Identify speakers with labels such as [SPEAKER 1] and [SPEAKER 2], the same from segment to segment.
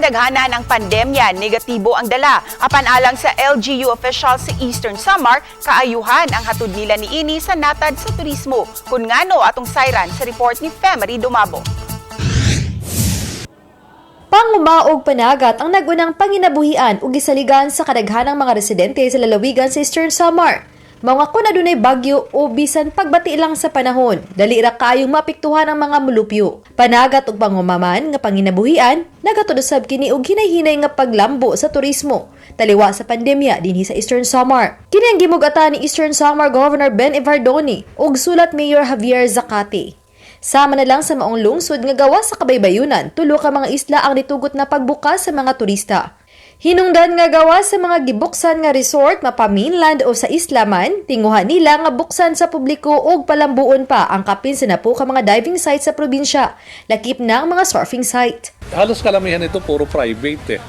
[SPEAKER 1] kadaghanan, ang pandemya, negatibo ang dala. Apan alang sa LGU officials sa Eastern Samar, kaayuhan ang hatod nila niini sa natad sa turismo. Kung ngano, atong sayran sa report ni Femery Dumabo.
[SPEAKER 2] Panguma og panagat ang nagunang panginabuhian ug gisaligan sa kadaghanang mga residente sa lalawigan sa Eastern Samar. Mga kung adunay bagyo o bisan pagbati lang sa panahon, dali ra kaayong maapektuhan ang mga mulupyo. Panagat ug pangumaman nga panginabuhian, nagatod usab kini og hinay-hinay nga paglambo sa turismo taliwa sa pandemya dinhi sa Eastern Samar. Kini ang gimug-atan ni Eastern Samar Governor Ben Evardone ug Sulat Mayor Javier Zacate. Sama na lang sa maong lungsod nga gawas sa kabaybayunan, tulo ka mga isla ang nitugot na pagbukas sa mga turista. Hinungdan nga gawas sa mga gibuksan nga resort mapa mainland o sa isla man, tinguha nila nga buksan sa publiko og palambuon pa ang kapin sa napo ka mga diving site sa probinsya, lakip na ang mga surfing site.
[SPEAKER 3] Halos kalamihan ito puro private eh.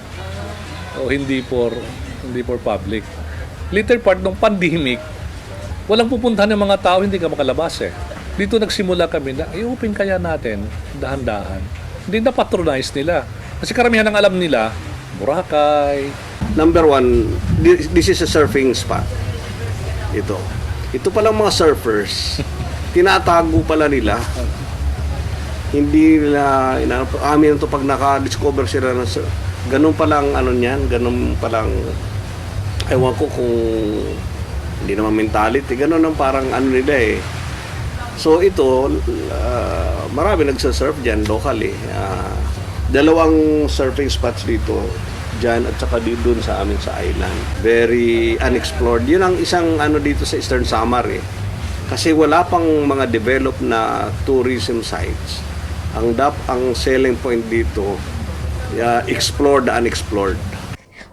[SPEAKER 3] O hindi for public. Later part ng pandemic, walang pupuntahan ng mga tao, hindi ka makalabas eh. Dito nagsimula kami na i-open kaya natin dahan-dahan. Hindi na patronize nila. Kasi karamihan ng alam nila, Boracay.
[SPEAKER 4] Number one, this is a surfing spot. Ito. Ito palang mga surfers, tinatago pala nila. Hindi nila, amin ito pag naka-discover sila ng surf. Ganun palang ano niyan, ganun palang, ewan ko kung hindi naman mentality, ganun ang parang ano nila eh. So ito, marami nagsa-surf dyan locally. Dalawang surfing spots dito, dyan at saka dito dun sa amin sa island. Very unexplored. Yun ang isang ano dito sa Eastern Samar eh. Kasi wala pang mga developed na tourism sites. Ang selling point dito, explore the unexplored.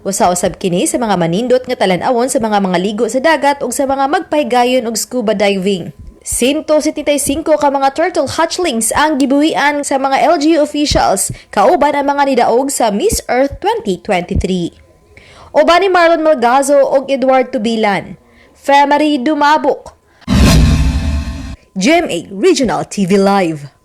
[SPEAKER 2] Usa-usab kini sa mga manindot nga talan-awon sa mga ligo sa dagat ug sa mga magpahigayon og scuba diving. 175 ka mga turtle hatchlings ang gibuhian sa mga LGU officials kauban ang mga nidaog sa Miss Earth 2023. Uban ni Marlon Malgazo ug Edward Tubilan. Femery Dumabok. GMA Regional TV Live.